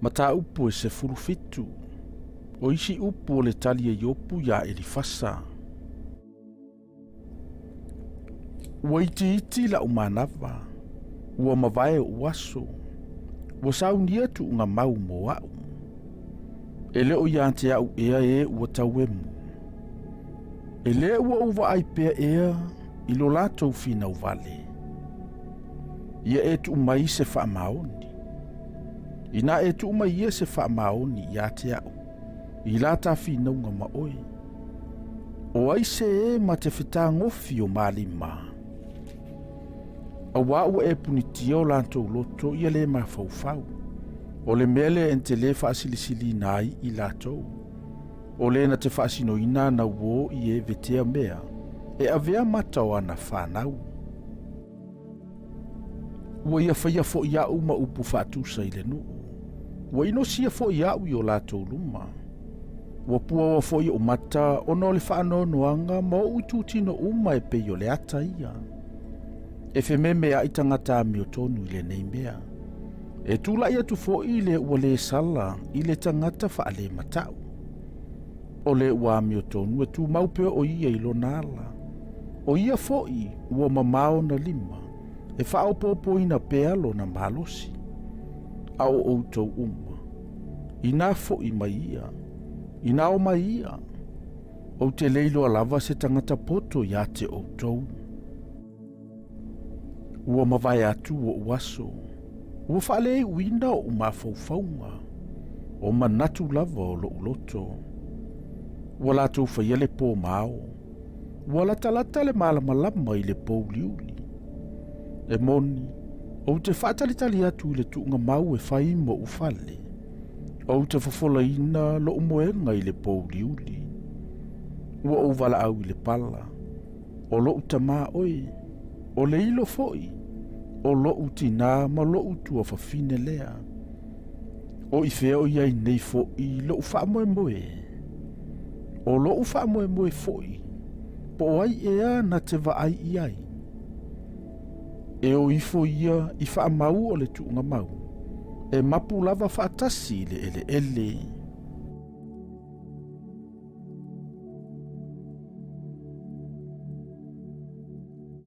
Mataupu e 17. O isi upu o le tali a Iopu iā Elifasa. Ua itiiti la'u manava, ua mavae o'u aso, ua saunia tu'ugamau mo a'u. E le o iā te a'u ea e ua tauemu. E lē ua ou vaai pea ea i lo latou finau vale. Ia e tuu mai se faamaoni. Inā e tuu mai ia se faamaoni iā te a'u, i la ta finauga ma oe. O ai se e ma te fetagofi o malima? Auā ua e punitia o latou loto ia lē mafaufau. O le mea lea e te lē faasilisilina ai i latou. O le na te faasinoina ana uō i e vetea mea e avea mata o ana fanau. Ua ia faia foʻi aʻu ma upu faatusa i le nuu. Ua inosia foʻi aʻu i o latou luma. Ua puaoa foʻi oʻu mata ona o le faanoanoaga ma oʻu itutino uma e pei o le ata ia. E fememeaʻi tagata amiotonu i lenei mea. E tulaʻi atu foʻi le ua lē sala i le tagata faalematau. O le ua amiotonu e tumau pea o ia i lona ala. O ia foʻi ua mamao ona lima e faaopoopoina pea lona malosi. A o outou uma, inā foʻi mai ia, inā o mai ia, ou te le iloa lava se tagata poto iā te outou. Ua mavae atu oʻu aso, ua faaleiuina oʻu mafaufauga, o manatu lava o loʻu loto. Ua latou faia le pō ma ao, ua latalata le malamalama i le pōuliuli. E moni, ou te faatalitali atu i le tuugamau e fai moʻu fale, ou te fofolaina loʻu moega i le pōuliuli. Ua ou valaau i le pala, O loʻu tamā oe, o le ilo foʻi, o loʻu tinā ma loʻu tuafafine lea. O i fea o i ai nei foʻi loʻu faamoemoe? O loʻu faamoemoe foʻi, po o ai ea na te vaai i ai? E o ifo ia i faamau o le tuugamau, e mapu lava faatasi i le eleele.